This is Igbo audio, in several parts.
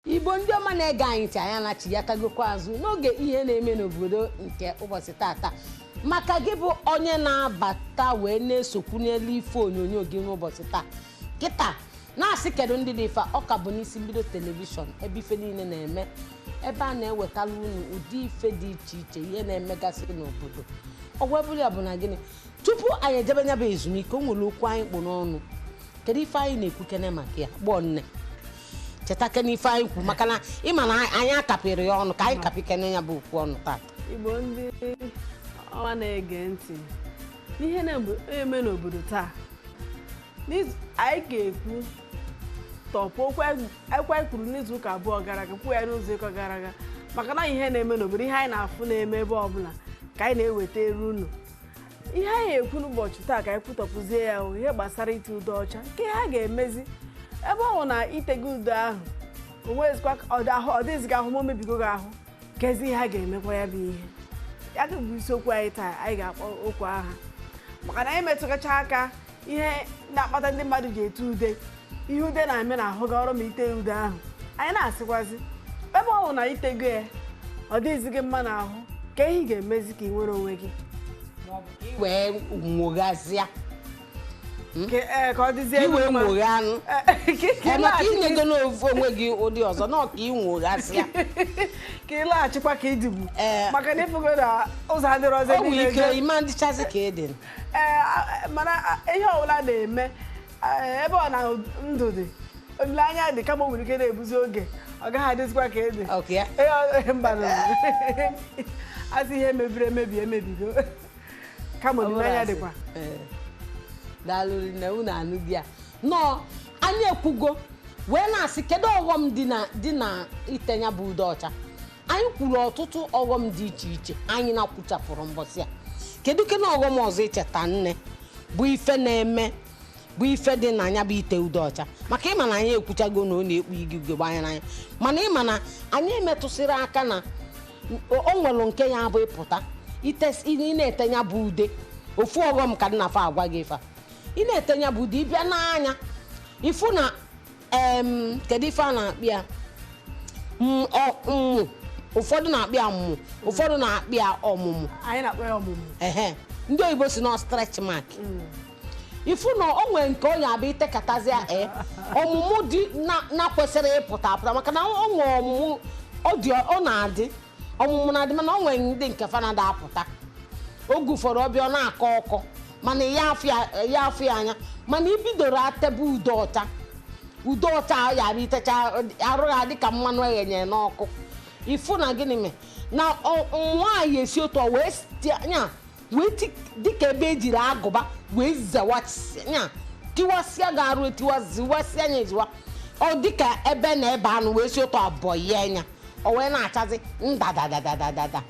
Igbo ndị ọma na-ege anyị ntị, anyị anachigatagokwa azụ n'oge ihe na-eme n'obodo nke ụbọchị tata. Maka gị bụ onye na-abata wee na-esokwu n'elu ife onyonyo gị n'ụbọchị taa kịta, na-asị kedu ndị dị ife a? Ọ ka bụ n'isi mbido television, ebe ife niile na-eme, ebe a na-ewetara unu ụdị ife dị iche iche, ihe na-emegasị n'obodo. Ọ wee bụrụ ya bụ na gịnị, tupu anyị ejebe nya bụ ezumike, o nwere okwu anyị kpụ n'ọnụ. Kedu ife anyị na-ekwukene maka ya? Gbọọ nne, cheta kene ife anyị kwu, maka na ịma na anyị akapịrị ya ọnụ, ka anyị kapịkene ya bụ okwu ọnụ tata. Igbo ndị ọma na-ege ntị, n'ihe na-eme n'obodo taa, anyị ga-ekwu tọpụ okwu ekwe kwuru n'izu ụka 2 gara aga, kwuo ya n'izu ụka gara aga, maka na ihe na-eme n'obodo, ihe anyị na-afụ na-eme ebe ọbụla ka anyị na-eweta eru unu. Ihe anyị ekwu n'ụbọchị taa ka anyị kwutọpụzie ya bụ ihe gbasara ite ude ọcha, nke ha ga-emezi ebe ọ bụ na itego ude ahụ onwezikwa ọ dịghịzị gị ahụ, ma o mebigo gị ahụ, kezi ihe ha ga-emekwa ya bụ ihe ya bụ isiokwu anyị taa. Anyị ga-akpọ okwu aha maka na anyị metụkacha aka ihe na-akpata ndị mmadụ ji ete ude, ihe ude na-eme n'ahụ gị ọrụ ma ite ude ahụ. Anyị na-asịkwazi ebe ọ bụ na itego ya ọ dịghịzị gị mma n'ahụ, ka ihe ị ga-emezi ka ị nwere onwe gị wee nwoghazịa ka ọ dịzie iwe mma. Nwogha anụ Ka ị maka laghachi- inyego n'onwe gị ụdị ọzọ na ka ị nwoghazịa. Ka ị laghachikwa ka ị dịbu, maka na ịfụgo na ụzọ adịrọzi O nwere niile ike je. ịma ndịchazi ka ị dị. Mana ihe ọbụla na-eme, ebe ọ na ndụ dị, olileanya dị, kama o nwere ike na-ebuzi oge ọ gaghị adịzikwa ka ị dị. Okay. Mba, asị ihe mebiri emebi emebigo, kama olileanya dịkwa. Daalụ nne, unu anụghị ya nọọ. Anyị ekwugo wee na-asị kedu ọghọm dị na dị na itenya bụ ude ọcha. Anyị kwuru ọtụtụ ọghọm dị iche iche anyị na-akwụchapụrụ mbọsị a. Kedu kene ọghọm ọzọ icheta nne bụ ife na-eme, bụ ife dị na anya bụ ite ude ọcha? Maka ịma na anyị ekwuchago na ọ na-ekpu igi ugegbe anya n'anya, mana ịma na anyị emetụsịrị aka na o nwere nke ya bụ ịpụta ị na-ete ya bụ ude. Ofu ọghọm ka nna fa agwa gị, ife ị na-ete ya bụ ude, ịbịa n'anya ịfụ na kedu ife a na-akpị ya? Mmụ. Ụfọdụ na-akpị ya mmụ, ụfọdụ na-akpị ya ọmụmụ. Anyị na-akpọ ya ọmụmụ. Ehe, ndị oyibo si na stretch mark. Ifu na o nwere nke ọ ya abịa itekatazi ya, ọmụmụ dị na kwesịrị ịpụta apụta, maka na o nwere ọmụmụ ọ dị, ọ na-adị, ọmụmụ na-adị, mana o nwere ndị nke fa na-ada apụta. Oge ụfọdụ ọbịa ọ na-akọ ọkọ, mana ya afụ ya anya. Mana ibidoro atebe ude ọcha, ude ọcha ya abịa itecha arụ ya dịka mmanụ eghenye n'ọkụ. Ifu na gịnị mee na nwaanyị esi otu ọ wee nya wee dịka ebe ejiri agụba wee zawasịa nya tiwasịa gị arụ, etiwa ziwasịa nya eziwa, ọ dịka ebe na ebe anụ wee si otu abụọ yie nya, ọ wee na-achazi ndadadadadada,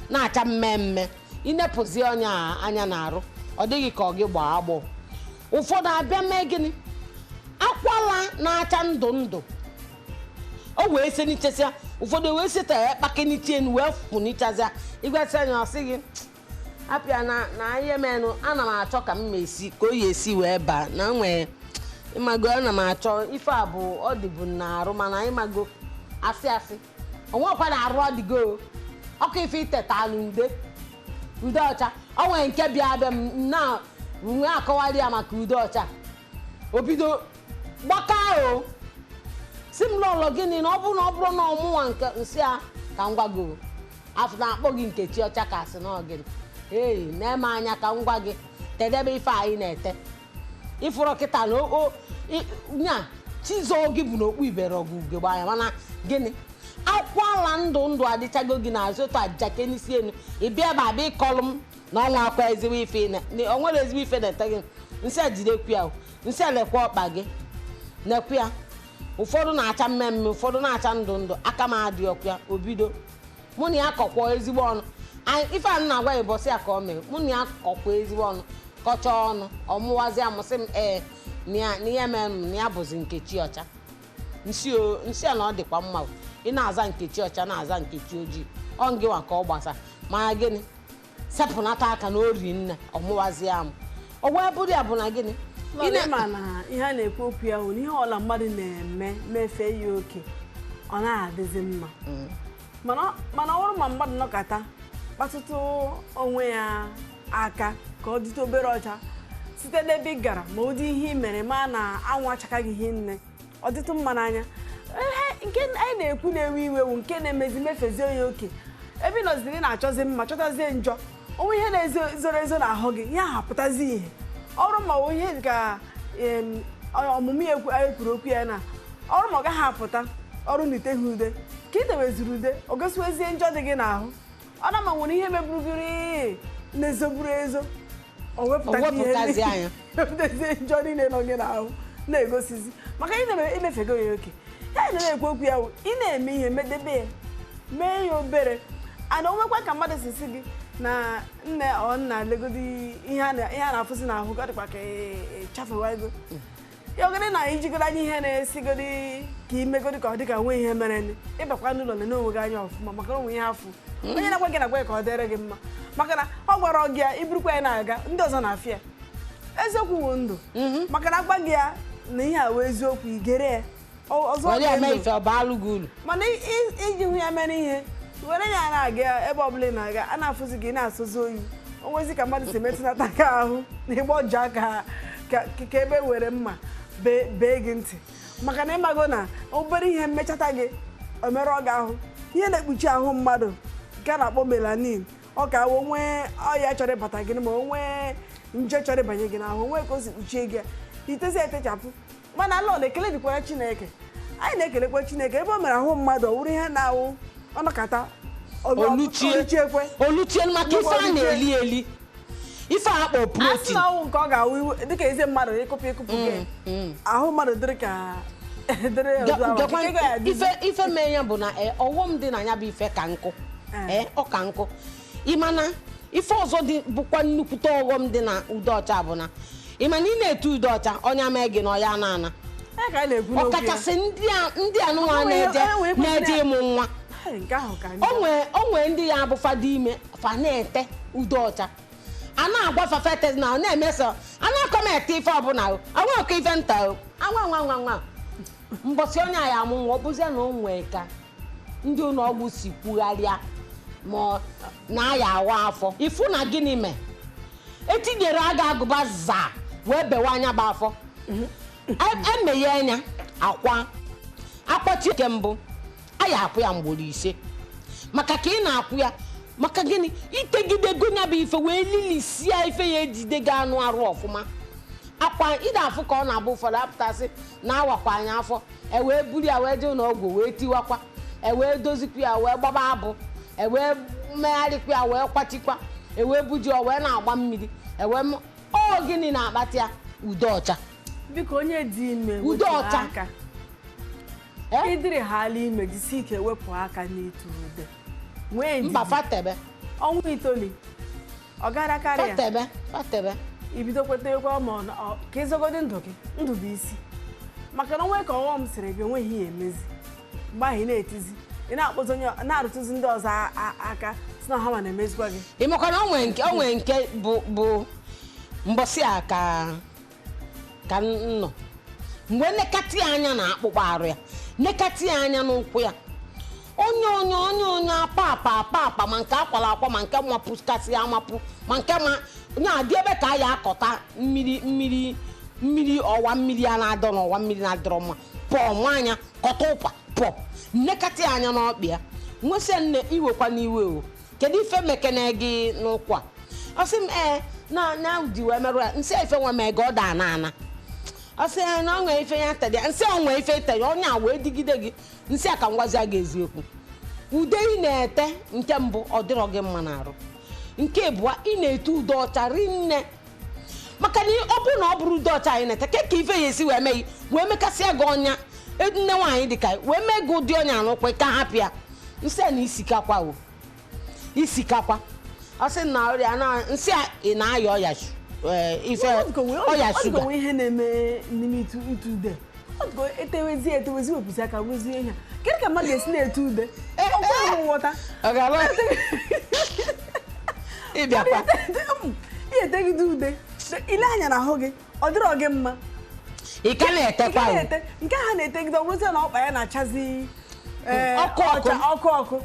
na-acha mmemme. Inepụzi ọnya anya na-arụ, ọ dịghị ka ọ gị gbaa agbọ. Ụfọdụ abịa mee gịnị, akwala na-acha ndụ ndụ, o wee senichasịa. Ụfọdụ wee seta ya kpakeniche enu wee funichazịa. Ịgwasị anya, ọ sị gị apịa na na ihe menụ, ana m achọ ka m esi ka o yi esi wee baa na nwee ịmago, ana m achọ ife a bụ ọ dịbụ na arụ, mana ịmago asị asị onwekwa na arụ ọdịgo ọkụ ife iteta na ude ude ọcha. O nwere nke bịa abịa m na nwee akọwarị ya maka ude ọcha, o bido gbaka o si m lọlọ gịnị na ọ bụrụ na ọ bụrụ na ọmụnwa nke nsị a ka m gwa gị o. Afọ na-akpọ gị Nkechi ọcha ka asị na ọ gịnị ei na-eme anya ka m gwa gị tedebe ife anyị na-ete ifụrọ kịta na nya chizọọ gị bụ n'okpu ibere ọgụ ugegbe anya. Mana gịnị akwala ndụ ndụ adịchago gị n'azụ otu ajake n'isi enu, ịbịa ebe abịa ịkọlụ m na ọnwa akwa ezigbo ife o nwere ezigbo ife na-ete gị nsị a jidekwu ya o. Nsị a lekwa ọkpa gị nekwu ya. Ụfọdụ na-acha mmemme, ụfọdụ na-acha ndụ ndụ, aka m adị ọkụ ya. O bido mụ na ya kọkwa ezigbo ọnụ. Ife a m na-agwa ya bọsị ya ka o mere mụ na ya kọkwa ezigbo ọnụ, kọchaa ọnụ, ọ mụwazi amụsị m ee na ihe mere m na ya bụzi Nkechi ọcha. Nsị o nsị a na ọ dịkwa mma o. Ị na-aza Nkechi ọcha na-aza Nkechi ojii, ọ ngịwa ka ọ gbasa. Mana gịnị sepụnata aka na ori nne ọ mụwazi amụ, ọ wee bụrụ ya bụ na gịnị Lọla, ịma na ihe a na-ekwu okwu ya bụ na ihe ọla mmadụ na-eme mefee ya oke, Ọ na-adịzi mma, mana ọ bụrụ ma mmadụ nọkata kpatụtụ onwe ya aka ka ọ dịtụ obere ọcha site n'ebe ị gara, ma ụdị ihe ị mere ma na anwụ achaka gị ihe nne, ọ dịtụ mma n'anya. Ihe nke anyị na-ekwu na-ewe iwe wu nke na-emezi mefezie ya oke, ebe ị nọziri na-achọzi mma, chọtazie njọ onwe ihe na-ezoro ezo n'ahụ gị, ya hapụtazi ihe ọrụ, ma ọ ihe ka ọmụmụ ya anyị kwuru okwu ya na ọrụ, ma ọ gaghị apụta ọrụ na iteghị ude ka ị debeziri ude, o gosiwezie njọ dị gị n'ahụ. Ọ na ma nwere ihe meburugiri na-ezoburu ezo, o wepụtazi anya. Wepụtazie njọ niile nọ gị n'ahụ na-egosizi, maka ị na-emefego ya oke. Ya na-ekwu okwu ya, ị na-eme ihe medebe ya, mee ya obere ana onwekwa ka mmadụ si si gị na nne ọ nna legodi ihe a na-afụzi n'ahụ, ọ dịkwa ka chafewa ego ya ogede na ijigoro anya ihe na-esigodi ka imegodi ka ọ dị ka nwee ihe mere ịbakwa n'ụlọ na onwe gị anya ọfụma, maka onwe ihe afụ onye na-agwa gị na-agwa gị ka ọ dịrị gị mma, maka na ọ gwara gị ya iburukwa ya na-aga ndị ọzọ na-afịa. Eziokwu wụ ndụ, maka na agwa gị ya na ihe a wụ eziokwu, igere ya ọzọ, mana iji hụ ya mere ihe were ya na-aga ebe ọbụla ị na-aga, a na-afụzi gị na-asụzi oyi, onwezi ka mmadụ si emetụnata aka ahụ na ịgba ọja aka ka ebe were mma bee gị ntị, maka na ịmago na obere ihe mmechata gị o merụọ gị ahụ. Ihe na-ekpuchi ahụ mmadụ nke a na-akpọ melanin, ọ ka o nwee ọya chọrọ ịbata gị, ma o nwee nje chọrọ ịbanye gị n'ahụ, nwee ka o si kpuchie gị, itezi etechapụ. Mana ala ọla ekele dịkwara Chineke, anyị na-ekelekwa Chineke ebe o mere ahụ mmadụ ọ wụrụ ihe na-awụ ọnọkata oluchie, maka ife a na-eli eli, ife a akpọ protein asị na nke ọ ga-awụ dịka eze mmadụ ịkụpụ ịkụpụ gị ahụ mmadụ dịrị ka ife mee ya bụ na ọghọm dị na ya bụ ife ka nkụ, ọ ka nkụ. Ịmana ife ọzọ dị bụkwa nnukwute ọghọm dị na ude ọcha bụ na ịmana ị na-ete ude ọcha ọnya mee gị na ọya na-ana, ọkachasị ndị anụnwa na-eje ịmụ nwa. O nwee ndị ya bụ fada ime fa na-ete ude ọcha, a na-agwa fafe na ọ na-emeso a na-akọ m ete ife ọbụla anwa ọkọ ife nta anwa nwa nwa nwa mbọsị onye a ya amụ nwa, ọ bụzie na o nwee ka ndị ụlọ ọgwụ si kwugharịa ma na-aya awa afọ ifu na gịnị mee etinyere aga agụba zaa wee bewe anya bụ afọ emeghe anya akwa akpọchi nke mbụ a ya akwụ ya mgboro 5, maka ka ị na-akwụ ya maka gịnị itegidego ya bụ ife wee lilisia ife ya ejide gị anụ arụ ọfụma. Akwa ị na-afụ ka ọ na-abụ ụfọdụ apụtasị na-awakwa anya afọ, e wee buru ya wee jee ụlọ ọgwụ wee tiwakwa, e wee dozikwa ya wee gbaba abụ, e wee megharịkwa ya wee kwachikwa, e wee buji ọ wee na-agba mmiri, e wee ọ gịnị na-akpata ya? Ude ọcha. Biko onye dị ime ude ọcha ịdịrị ha ala ime jisi ike wepụ aka n'ịtụ ude, nwee ndidi. Mba fatebe ọnwa 9 ọ gara karịa fatebe fatebe ibido kwetekwa ma ka ịzọgodi ndụ gị, ndụ bụ isi, maka na onwe ka ọghọm siri gị onweghị ihe emezi mgbe ahụ ị na-etizi ị na-akpọzi onye na-arụtụzi ndị ọzọ aka si na ha ma na-emezikwa gị. Ị makwa na o nwee nke bụ mbọsị a ka nọ mgbe nekatị ya anya na akpụkpọ arụ ya, nekatị ya anya n'ụkwụ ya, onye onye onye onye apa apa apa apa, ma nke akwara akwa, ma nke mapụkasị amapụ, ma nke ma na-adị ebe ka a ya akọta mmiri mmiri mmiri ọwa mmiri a na-adọ n'ọwa mmiri na-adọrọ mma pụọ nwanya kọta ụkwa pụọ nnekatị anya n'ọkpị ya, nwesịa nne iwekwa n'iwe o kedu ife mekene gị n'ụkwụ a? Ọ sị m ee na na ji wee merụ ya, nsị ife nwe mee gị ọ daa na ana, ọ sị ya na ọ nwee ife ya tere ya, nsị ọ nwee ife tere ya onye a wee dịgide gị, nsị a ka m gwazi gị eziokwu, ude ị na-ete nke mbụ ọ dịrọ gị mma n'arụ, nke abụọ ị na-ete ude ọcha rinne, maka na ọ bụrụ na ọ bụrụ ude ọcha anyị na-ete ke ka ife ya esi wee mee wee mekasịa gị ọnya nne nwaanyị dị ka wee mee gị ụdị ọnya n'ụkwụ ka hapụ ya, nsị a na isikakwa o isikakwa, ọ sị na ọrịa na nsị a ị na-aya ọya ife ọya shuga. Ọ ihe na-eme n'ime ịtụ ude etewezi etewezi wepụzi aka rụzie ihe, kedu ka mmadụ ga-esi na-ete ude? Ọ nghọta ịbịakwa ihe etegide ude ile anya na ahụ gị ọ dịrọ gị mma, ị ka na-etekwa nke ha na-etegide ọ bụrụzie na ọkpa ya na-achazi Ee, Ọkụ ọkụ. ọcha, ọkụ ọkụ.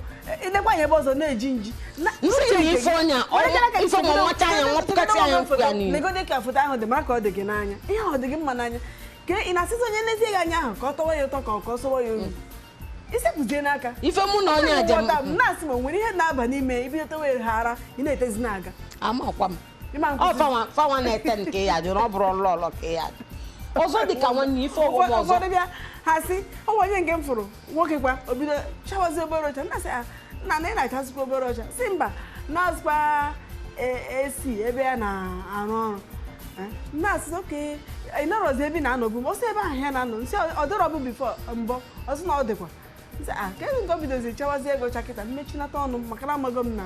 Ilekwa anya ebe ọzọ na-eji nji. Nsị uche na nke ife gị. ọnya, Were aka ife gị ọma nwacha anya, nwapụkasị anya nkwụ ya niile. Legode ka foto ahụ dị, mara ka ọ dị gị n'anya. Ihe ahụ ọ dị gị mma n'anya. Ka ị na-asịsị onye nlezie gị anya ahụ ka ọ tọwa ya ụtọ, ka ọ sọwa ya oyi, isepụzie n'aka. Ife mụ na onye ajem Nghọta m na-asị ma o nwere ihe na-aba n'ime ibido towa ha ara, ị na-etezi na-aga. Amakwa m. Ịma Ọ nkụzi. Fanwa na-ete nke ya jụrụ, ọ bụrụ ọlọlọ ka ya jụ. Ọzọ dị ka nwanne ife ọghọm ọzọ. Ụfọdụ bịa, ha sị ọ bụ onye nke m fụrụ nwoke kwa, o bido chawazi obere ọcha. Nna sị, "Ah, nna, na ị na-achazikwa obere ọcha?" Si mba, na-azụkwa esi ebe ya na-arụ ọrụ. Eh, nna asị, oke ị nọrọzi ebe ị na-anọbu m ọsọ ebe ahụ ya na-anọ nsị ọ dọrọbụ bifo mbọ, ọ sị na ọ dịkwa nsị a kedu nke o bidozi chawazi ego chakịta mmechinata ọnụ m, maka na amago m na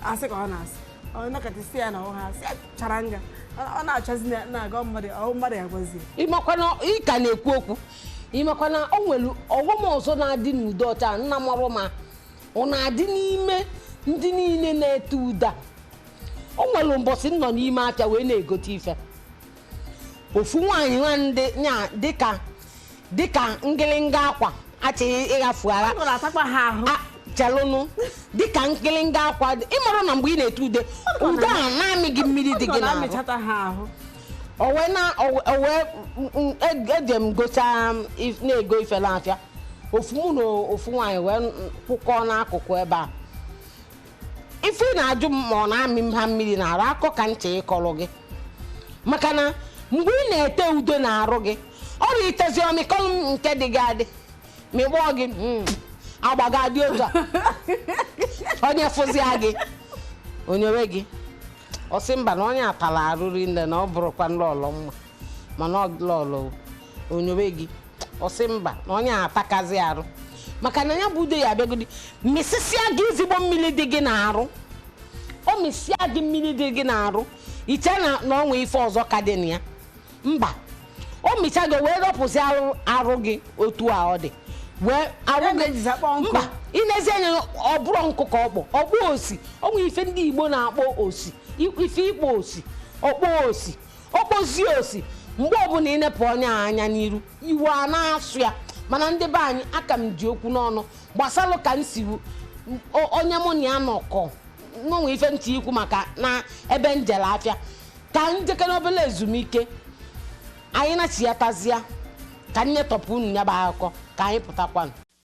asị ka ọ na-asị ọ nọkọta isi ya na ụha sị ya chara nga ọ na-achazi na-aga mmadụ ọ mmadụ ya gwazie. Ịmakwana ị ka na-ekwu okwu, ịmakwana o nwere ọghọm ọzọ na-adị n'ude ọcha. Nna marụ ma ọ na-adị n'ime ndị niile na-ete ude a. O nwere mbọsị m nọ n'ime afịa wee na-egote ife, ofu nwaanyị nwandị nya dịka dịka ngịlịnga akwa achịghị ịghafu agha. Ọ na-atakwa ha ahụ. A chelụnụ, dịka nkịlịnga akwa dị, ịmarụ na mgbe ị na-ete ude, ude a na-amị gị mmiri dị gị Ọ n'ahụ. na-amịchata ha ahụ. O wee na o wee eje m gocha m na-ego ife n'afịa, ofu mụ na ofu nwaanyị wee kwụkọọ n'akụkụ ebe a. Ife ị na-ajụ m ma ọ na-amị m ha mmiri na-arụ akọ ka ncha ịkọrọ gị, maka na mgbe ị na-ete udo na-arụ gị ọrụ itezi ọmịkọlụ m nke dị gị adị mịgbọọ gị, agba gị adị otu a, onye fụzia gị onyewe gị ọ sị mba na onye atala arụ rinne na ọ bụrụkwa lọlọ mma, mana ọ lọlọ onyewe gị ọ sị mba na onye atakazi arụ, maka na ya bụ ude ya abịagodi mịsịsịa gị ezigbo mmiri dị gị n'arụ. O mịsịa gị mmiri dị gị n'arụ, iche na ọnwa ife ọzọ ka dị na ya, mba, o mịcha gị wee rọpụsị arụ arụ gị otu a ọ dị wee arụ Ya gị na-ejizi akpọ nkụ. Mba, inezi anya ọ bụrụ nkụ ka ọ kpọ ọkpọ osi, ọ nwere ife ndị Igbo na-akpọ osi, ife ịkpọ osi, ọkpọ osi, ọkpọzie osi. Mgbe ọbụla ị nepụ onye a anya n'iru, iwe a na-asụ ya. Mana ndị be anyị, aka m ji okwu n'ọnụ gbasalụ ka m si onye mụ na ya nọkọ n'onwe ife ntị ikwu maka na ebe m jere afịa ka njekere obere ezumike anyị na-achiyatazịa ka nye tọpụ unu ya bụ akụkọ ka anyị pụtakwanụ.